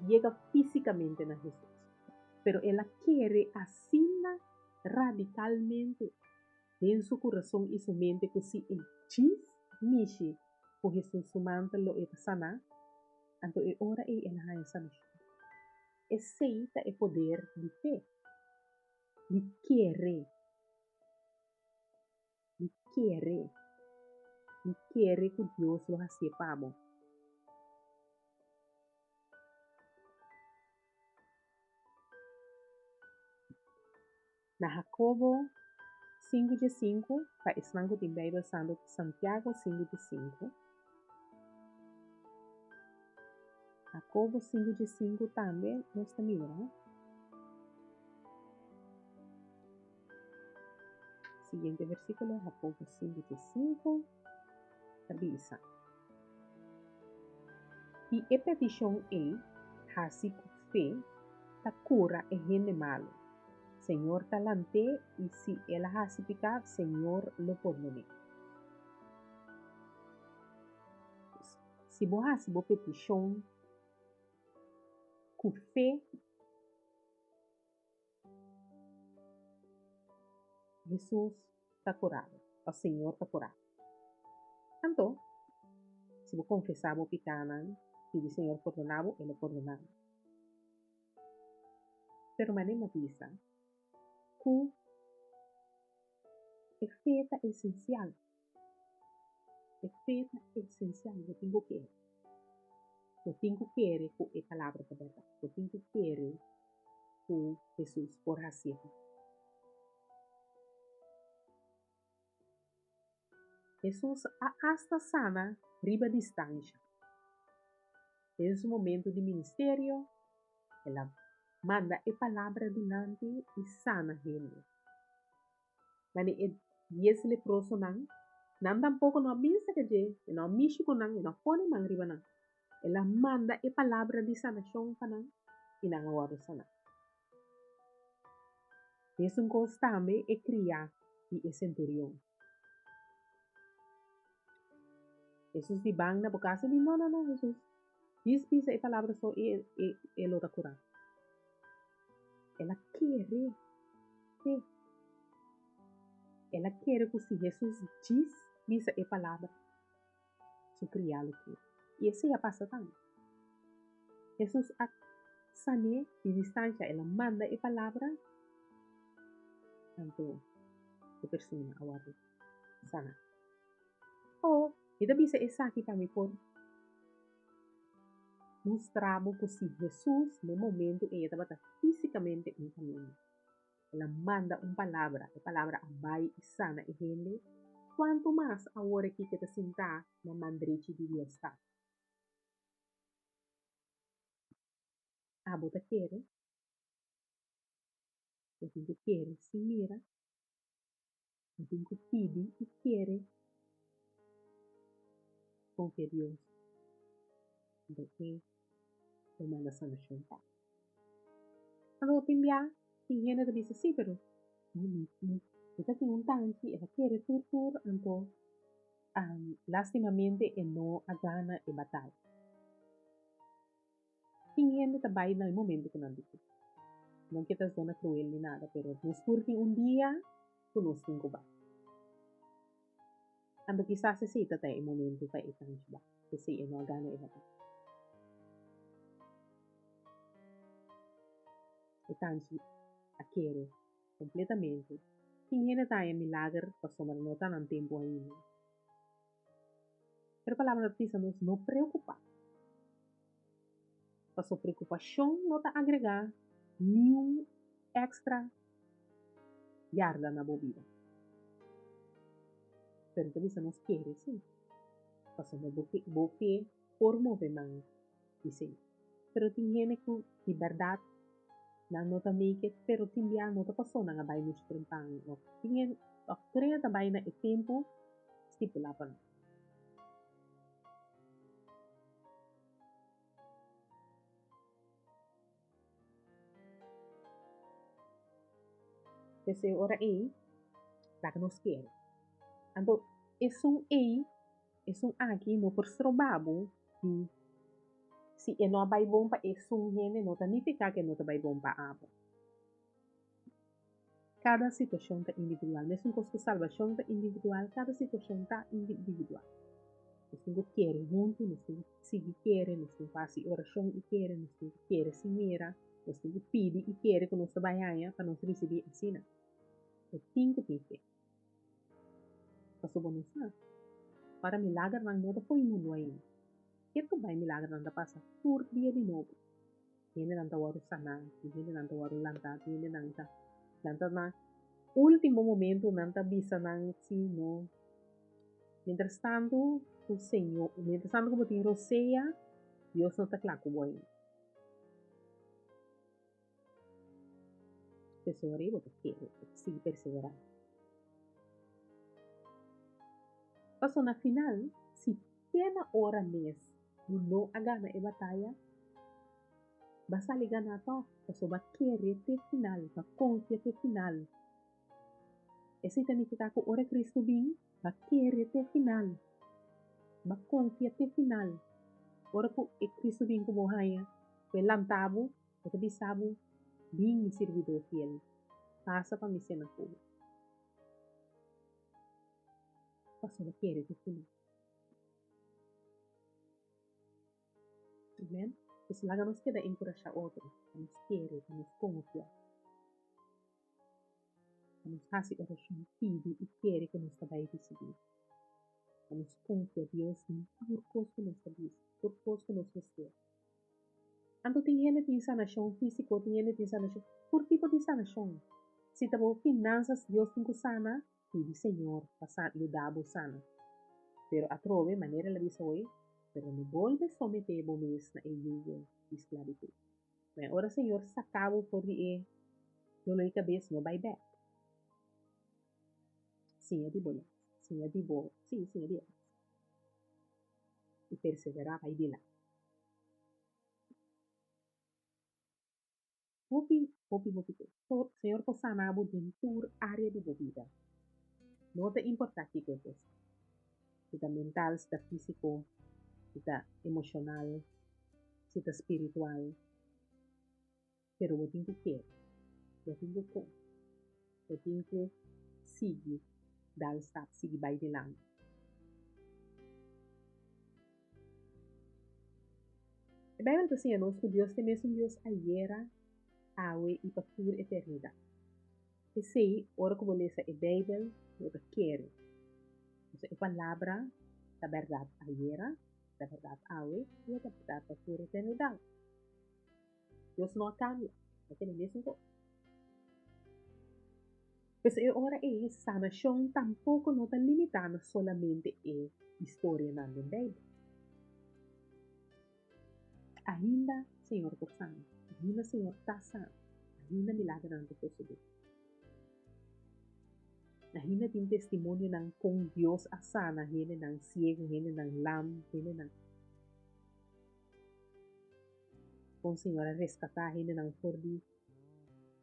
yega físikamente na Hesus, pero el a kere asina radikalmente den su kurason i su mente ku si e djis mishi ku Hesus su mantel lo e ta saná, anto e ora ei el a haña sanashon. Esei ta e poder di fe, di kere, di kere, di kere ku Dios lo hasié pa bo. Na Hakobo 5:5, pa esnan ku tin Beibel Santu ta Santiago 5:5. Hakobo 5:5 tambe nos ta mira. Siguiente versíkulo, Hakobo 5:5 ta bisa, I e petishon ei hasi ku fe ta kura e hende malu. Señor ta lant'é i si el a hasi piká, Señor lo pordon'é. Si bo hasi bo petishon ku fe, Hesus ta kura bo, òf Señor ta kura bo. Anto, si bo konfesá bo pikánan, pidi Señor pordoná bo, e lo pordoná bo. Pero manera mi a bisa ku e fe ta esensial. E fe ta esensial, bo tin ku kere. Bo tin ku kere ku e palabra ta bèrdat. Bo tin ku kere ku Hesus por hasié pa bo. Hesus a asta sana riba distansha. Den su momentu di ministerio, el a manda e palabra dilanti i sana hende. Mane e dies leprosonan, nan tampoko no a bin serka dje, e no a mishi ku nan, e no a pone man riba nan. El a manda e palabra di sanashon pa nan, i nan a wòrdu saná. Mesun kos tambe e kriá di e senturion. Hesus di ban na bo kasa di, No, no, no, Hesus, djis bisa e palabra so i e lo ta kurá. El a kere fe. El a kere ku si Hesus djis bisa e palabra, su kriá lo kura. I esei a pasa tambe. Hesus a san'é di distansha, el a manda e palabra, anto e persona a wòrdu saná. O, mi ta bisa esaki pa mi por mustra bo ku si Hesus na e momentu ei e tabata físikamente un kaminda, el a manda un palabra, e palabra a bai i sana e hende, kuantu mas awor aki ku e ta sintá na man drechi di Dios Tata? Abo ta kere? Bo tin ku kere sin mira. Bo tin ku pidi i kere konfia Dios anto e lo manda sanashon pa bo. Anto tin bia tin hende ta bisa si pero mi ta tin un tanki e ta kere tur tur anto lastimamente e no a gana e bataya. Tin hende ta bai na e momento ku nan di ke. No ke ta zona kruel ni nada, pero nos tur tin un dia ku nos tin ku bai. Anto kisas esei ta ta e momento pa e tanchi bai, p'esei e no a gana e bataya. E tanchi a kere kompletamente. Tin hende ta haña milager pasobra no ta nan tempu ainda. Pero e palabra ta bisa nos no preokupá. Paso preokupashon no ta agregá niun èkstra yarda na bo bida. Pero e ta bisa nos kere sí, pasobra bo fe por move man di Señor. Pero tin hende ku di bèrdat nan no ta make it, pero tin bia no ta pasó nan a bai muchu trempan òf tin hende òf tur ta bai na e tempu stipulá pa nan. P'esei ora ei laga nos kere. Anto esun ei, esun aki no por stroba bo di si e no a bai bon pa esun hende no ta nifiká ku e no ta bai bon pa abo. Kada situashon ta individual. Mesun kos ku salbashon ta individual, kada situashon ta individual. Nos tin ku kere huntu, nos tin ku sigui kere, nos tin ku hasi orashon i kere, nos tin ku kere sin mira, nos tin ku pidi i kere ku nos ta bai haña pa nos risibí asina. Bo tin ku tin fe. Pasobra bo no sa. Ora milagernan no ta fo'i mundu ainda. Ke ku bai milagernan ta pasa tur dia di nobo. Hendenan ta wòrdu saná, tin hendenan ta wòrdu lantá, tin hendenan ta lanta na último momento nan ta bisa nan si no. Mientras tantu ku Señor, mientras tantu ku bo tin rosea, Dios no ta kla ku bo ainda. P'esei bo ta kere, bo ta sigui perseverá. Pasobra na final, si te na ora mes bo no a gana e bataya, bo a sali ganá tòg, pasobra bo a kere te final, bo a konfia te final. Esei ta nifiká ku ora Kristu bin, bo a kere te final, bo a konfia te final. Ora ku e Kristu bin ku bo haña, ku e lanta bo, e ta bisa bo, Bin, mi sirbidó fiel, pasa pa mi sena ku bo. Pasobra kere ku kuné. Amen. Pues laga nos keda enkurashá otro, pa nos kere, pa nos konfia. Pa nos hasi orashon, pidi i kere ku nos ta bai risibí. Pa nos konfia Dios den tur kos ku nos ta bisa, tur kos ku nos mester. Anto tin hende tin sanashon físiko, tin hende tin sanashon, tur tipo di sanashon. Si ta bo finansas Dios tin ku sana, pidi Señor pa yuda bo sana. Pero atrobe, manera el a bisa hoy, pero no bolbe someté bo mes na e yugo di sklabitut. Ma e ora Señor saca bo for di e dolor di cabes, no bay bek. Siña di bo les, siña di bo, sí, siña di e les. I persevera bay dilanti. Hopi, hopi, hopi cos. Señor por sana bo den tur area di bo bida. No ta importa kico e cos ta. Si ta mental, si ta fisico, si ta emocional, si ta spiritual. Pero bo tin cu kere, bo tin cu con, bo tin cu sigui dal stap, sigui bay dilanti. E Bijbel ta siña nos cu Dios ta e mesun Dios ayera, awe y pa tur eternidad. P'esei, ora ku bo lesa e Beibel, bo ta kere. Pasobra e Palabra ta bèrdat ayera, ta bèrdat awe i e ta bèrdat pa tur eternidat. Dios no a kambia, e keda mesun kos. P'esei e ora ei, sanashon tampoko no ta limitá na solamente e historianan den Beibel. Ainda Señor por sana, ainda Señor ta sana, ainda milagernan ta sosodé. Ainda tin testimonionan kon Dios a sana hendenan siegu, hendenan lam, hendenan. Kon Señor a reskatá hendenan for di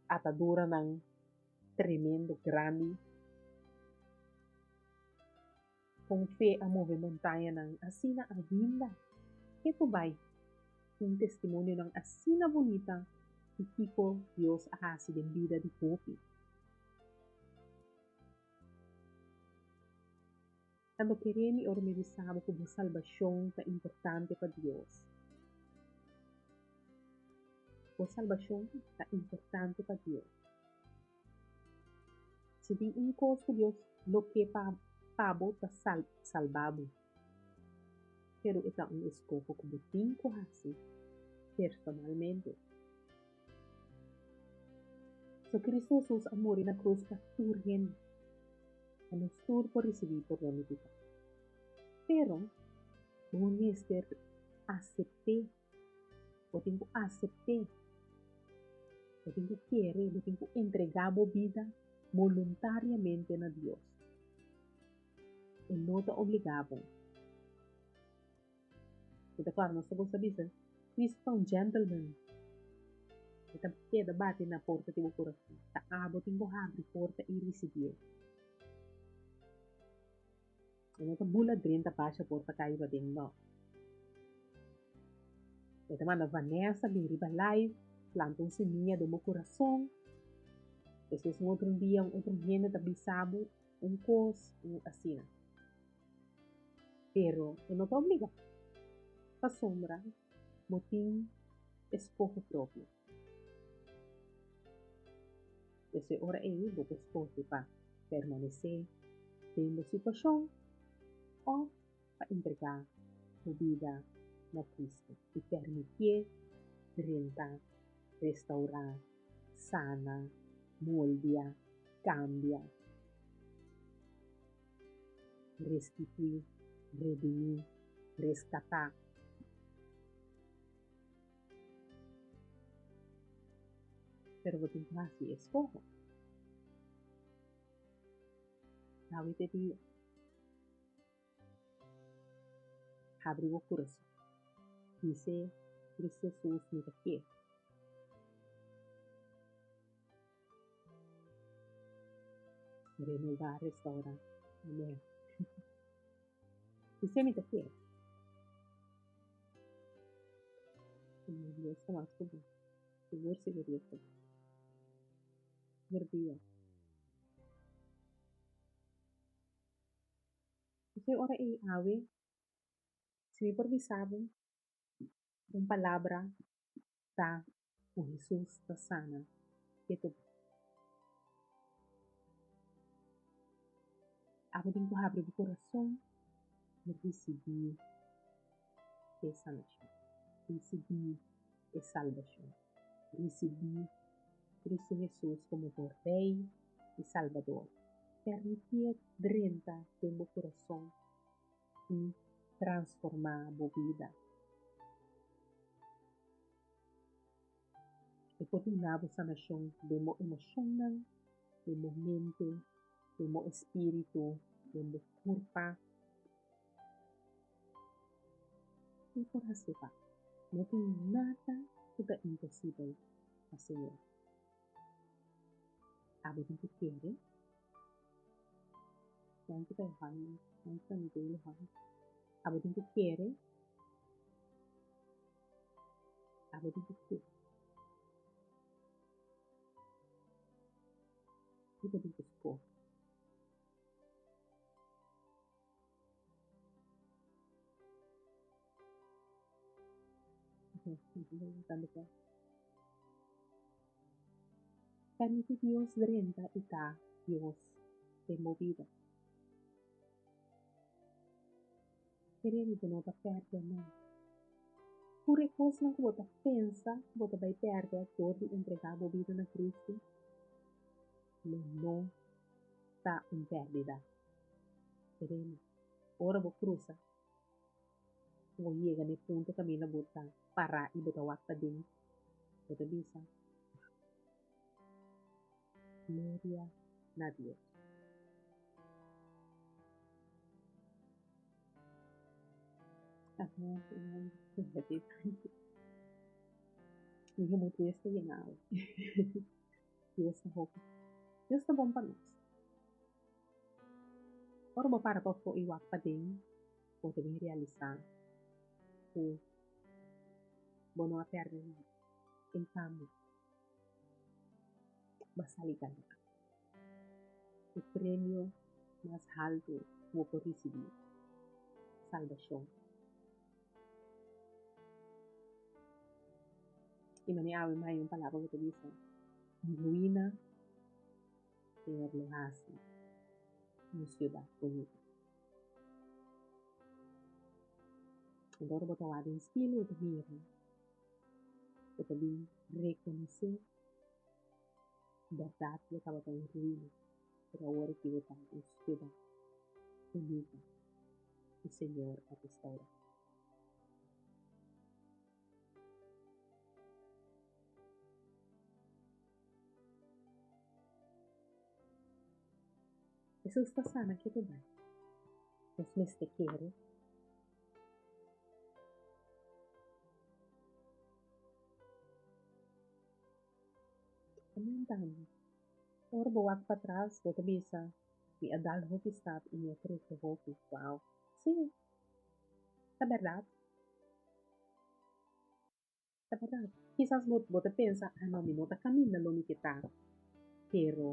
ataduranan tremendo, grandi. Kon fe a move montañanan asina ainda? Ke ku bai? Un testimonionan asina bunita di kiko Dios a hasi den bida di hopi. Anto kere mi ora mi bisa bo ku bo salbashon ta importante pa Dios. Bo salbashon ta importante pa Dios. Si tin un kos ku Dios lo ke pa pa bo ta salba bo. Pero e ta un eskoho ku bo tin ku hasi personalmente. So Kristu Hesus a muri na krus pa tur hende, pa nos tur por risibí pordon di piká. Pero bo mester asept'é. Bo tin ku asept'é. Bo tin ku kere, bo tin ku entregá bo bida boluntariamente na Dios. E no ta obligá bo. Mi ta kòrda nos ta gosta bisa, Cristo ta un gentleman. E ta keda bati na porta di bo kurason. Ta abo tin ku habri porta i risibié. E no ta bula drenta basha porta kai paden no. E ta manda Vanessa bin riba live, planta un semilla den bo kurason. Despues un otro dia un otro hende ta bisa bo un kos, un asina. Pero e no ta obliga. Pasobra bo tin eskoho propio. Desde ora ei bo por skohe pa permanesé den bo situashon òf pa entregá bo bida na Kristu i permitié drenta, restourá, sana, moldia, kambia, restituí, redimí, reskatá. Pero bo tin ku hasi eskoho. Awe te dia. Habri bo kurason. Bis'é, Cristo Jesus, mi ta kier. Renobá, restaurá. Amen. Bis'é mi ta kier. Dios ta mas ku bo. Sigur sigur Dios ta bon. Merdia. P'esei ora ei awe, si mi por bisa bo un palabra ta ku Hesus ta sana ketu bo. Abo tin ku habri bo kurason i risibí e sanashon, risibí e salbashon, risibí Kristu Hesus komo bo Rei i Salbador. Permitié drenta den bo kurason i transformá bo bida. E por duna bo sanashon den bo emoshonnan, den bo mente, den bo espíritu, den bo kurpa. E por hasi pa. No tin nada ku ta imposibel pa Señor. Abo tin ku kere. Danki pa e hòmber, danki pa mi belu hòmber. Abo tin ku kere. Abo tin ku kere. I bo tin ku skohe. Permiti Dios drenta i ta Dios den bo bida. Kere di bo no ta pèrdè nada. Tur e kosnan ku bo ta pensa ku bo ta bai pèrdè dor di entregá bo bida na Kristu lo no ta un pèrdida. Kere mi, ora bo krusa, bo yega na e punto kaminda bo ta pará i bo ta wak paden, bo ta bisa, Gloria na Dios. Amén, amén. Mi hende Dios ta yena awe. Dios ta hopi. Dios ta bon pa nos. Ora bo para pafó i wak paden, bo ta bin realisá ku bo no a pèrdè nada. En kambio, bo a sali ganá. E premio mas haltu ku bo por risibí, salbashon. I manera awe mi haña un palabra ku ta bisa, Ruina Señor lo hasi un siudat bunita. Anto ora bo ta wak den spil bo ta mira, bo ta bin rekonosé bèrdat bo tabata un ruina, pero awor aki bo ta un siudat bunita ku Señor a restaurá. Hesus ta sana ke ta bai. Nos mester kere. Amen tambe. Ora bo wak patras bo ta bisa, Mi a dal hopi stap i mi a krese hopi. Wow! Sí, ta bèrdat. Ta bèrdat. Kisas bo bo ta pensa, Ah no, mi no ta kaminda lo mi ke ta. Pero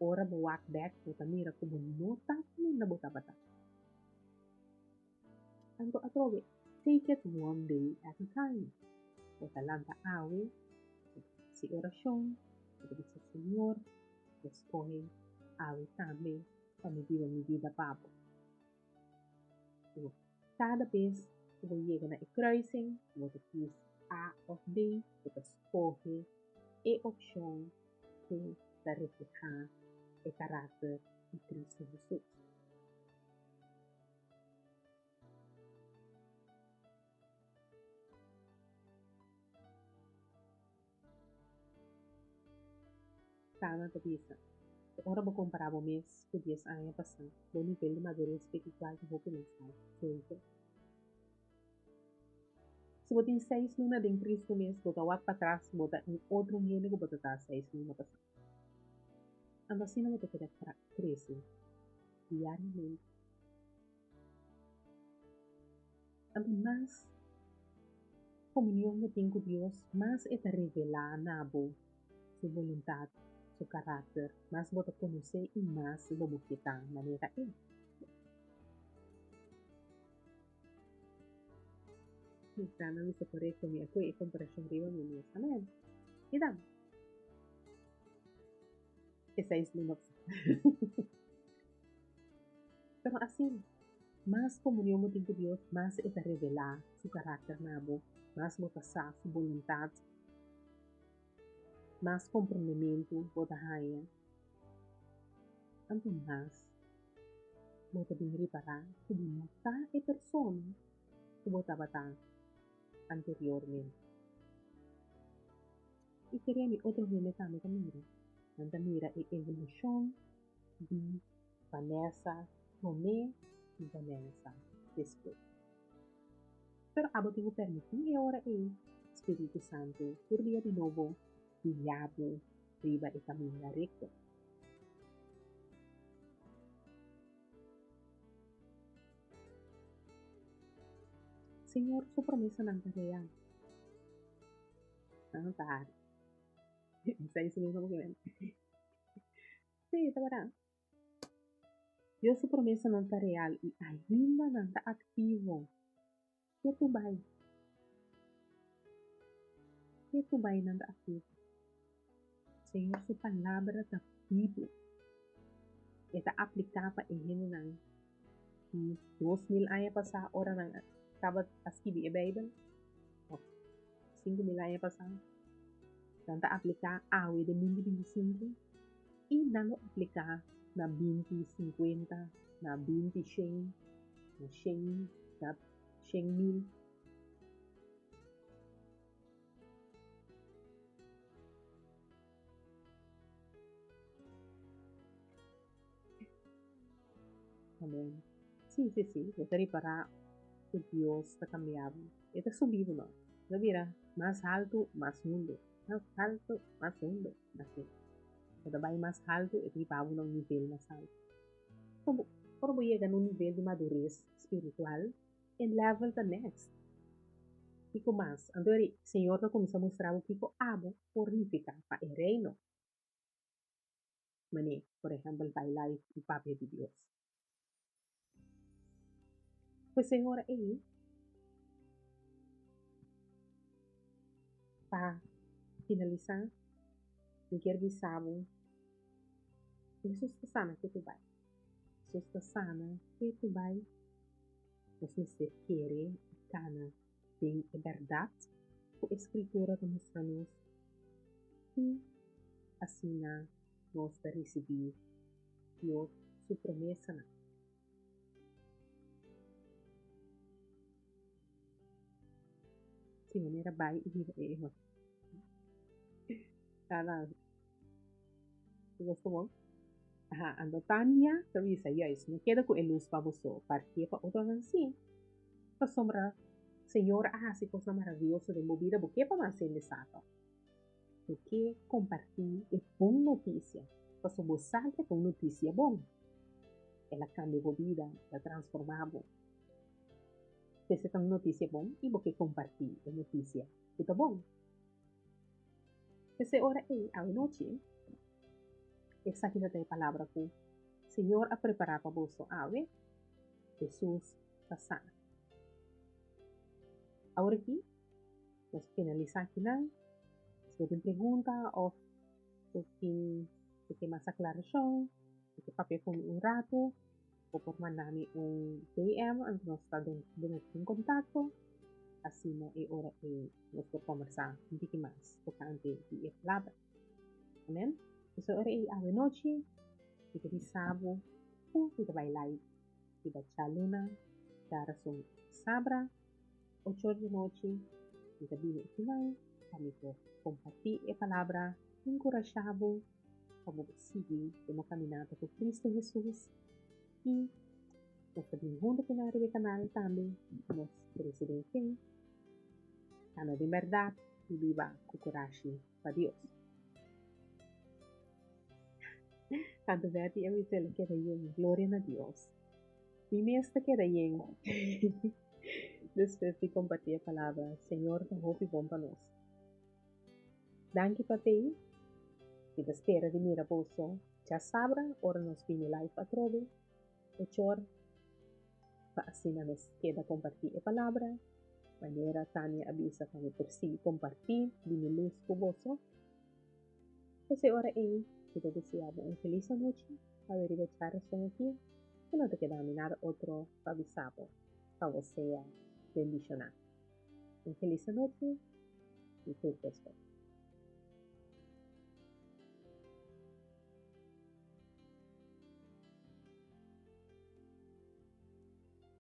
ora bo wak bèk bo ta mira ku bo no ta kaminda bo tabata. Anto atrobe, take it one day at a time. Bo ta lanta awe, bo ta hasi orashon, bo ta bisa Señor, bo skohe awe tambe pa mi biba mi bida pa bo. Kada bes ku bo yega na e kruising, bo ta kis A òf B, bo ta skohe e opshon ku ta reflehá e karakter di Kristu Hesus. Tana ta bisa, Ora bo kompará bo mes ku dies aña pasá, bo nivel di madurez spiritual ta hopi mas altu. Zeker. Si bo tin seis luna den Kristu mes, bo ta wak patras, bo ta un otro hende ku bo ta ta seis luna pasá. Anto asina bo ta keda krese diariamente. Anto mas. komunion bo tin ku Dios, mas e ta revelá na bo su boluntat, su karakter, mas bo ta konosé i mas lo bo ke ta manera e. Sana bisa korekto, mi a koe e komparashon riba mi mes. Amen. Keda. Esei es mi no sa. Pero asina, mas komunion bo tin ku Dios, mas e ta revelá su karakter na bo, mas bo ta sa su boluntat, mas komprondementu bo ta haña, anto mas bo ta bin ripará ku bo no ta e persona ku bo tabata anteriormente. I kere mi otro hende tambe ta mira. Nan ta mira e evolushon di Vanessa promé i Vanessa despues. Pero abo tin ku permití e ora ei Spiritu Santu tur dia di nobo guia bo riba e kaminda rekto. Señor su promesanan ta real. Nan ta hari. Esei su mismo argumento. Sí, ta berdad. Dios su promesanan ta real i ainda nan ta aktivo. Ke tu bai? Ke tu bai nan ta aktivo? Señor su palabra ta bibu. E ta apliká pa e hendenan di 2000 aña pasá ora nan tabata a skibi e Beibel. Òf 5000 aña pasá. Nan ta apliká awe den 2025 i nan lo apliká na 2050, na 2100, na 100, na 100.000. Amen. Sí, sí, sí. Bo ta ripará ku Dios ta kambia bo. E ta subi bo no. E ta bira mas haltu, mas hundu. Mas haltu, mas hundu. Así. E ta bai mas haltu, e ta hiba bo na un nivel mas haltu. Ora bo yega na un nivel di madures spiritual, e level ta next. Kiko mas? Anto eri Señor ta kuminsá mustra bo kiko abo por nifiká pa e Reino. Manera, por ehèmpel, bai live i papia di Dios. Pues e ora ei, pa finalisá, mi kier bisa bo, Hesus ta sana ke tu bai. Hesus ta sana ke tu bai. Nos mester kere i kana den e bèrdat ku e Skritura ta mustra nos i asina nos ta risibí Dios su promesanan. Si manera bai i hiba e evangelio. Cada Aha, anto Tania ta bisa, Juist, no keda ku e lus pa bo so, partié pa otronan sí. Pasobra Señor a hasi kosnan maravioso den bo bida, bo ke pa mas hende sa tòg. Bo ke kompartí e bon notisia, pasobra bo sa ku e ta un notisia bon. El a kambia bo bida, el a transformá bo. Pues e ta un notisia bon i bo ke kompartí e notisia ku ta bon. P'esei ora ei awenochi, esaki ta ta e palabra ku Señor a prepará pa boso awe, Hesus ta sana. Awor aki, nos a finalisá akinan. Si bo tin pregunta òf bo tin bo ke mas aklarashon, bo ke papia ku mi un ratu, bo por manda mi un DM, anto nos ta den den kontakto. Asina e ora ei nos por kombersá un tiki mas tokante di e palabra. Amen. P'esei ora ei awenochi mi ta bisa bo ku mi ta bai live riba djaluna djarason sabra ocho or di nochi. Mi ta bini akinan pa mi por kompartí e palabra, enkurashá bo pa bo sigui den bo kaminata ku Kristu Hesus i nos ta bini huntu kinan riba e kanal tambe pa nos krese den fe, kana den bèrdat i biba ku kurashi pa Dios. Tantu Betty a bisa el a keda yen, gloria na Dios. Mi mes ta keda yen. Despues di kompartí e palabra, Señor ta hopi bon pa nos. Danki pa tei. Mi ta spera di mira boso djasabra ora nos bini live atrobe, ochor, pa asina nos keda kompartí e palabra, manera Tania a bisa pa mi por sigui kompartí di mi lus ku boso. Pues e ora ei, mi ta desea bo un felis anochi, awe riba djarason aki, ku no ta keda mi nada otro pa bisa bo, pa bo sea bendishoná. Un felis anochi i tur kos bon.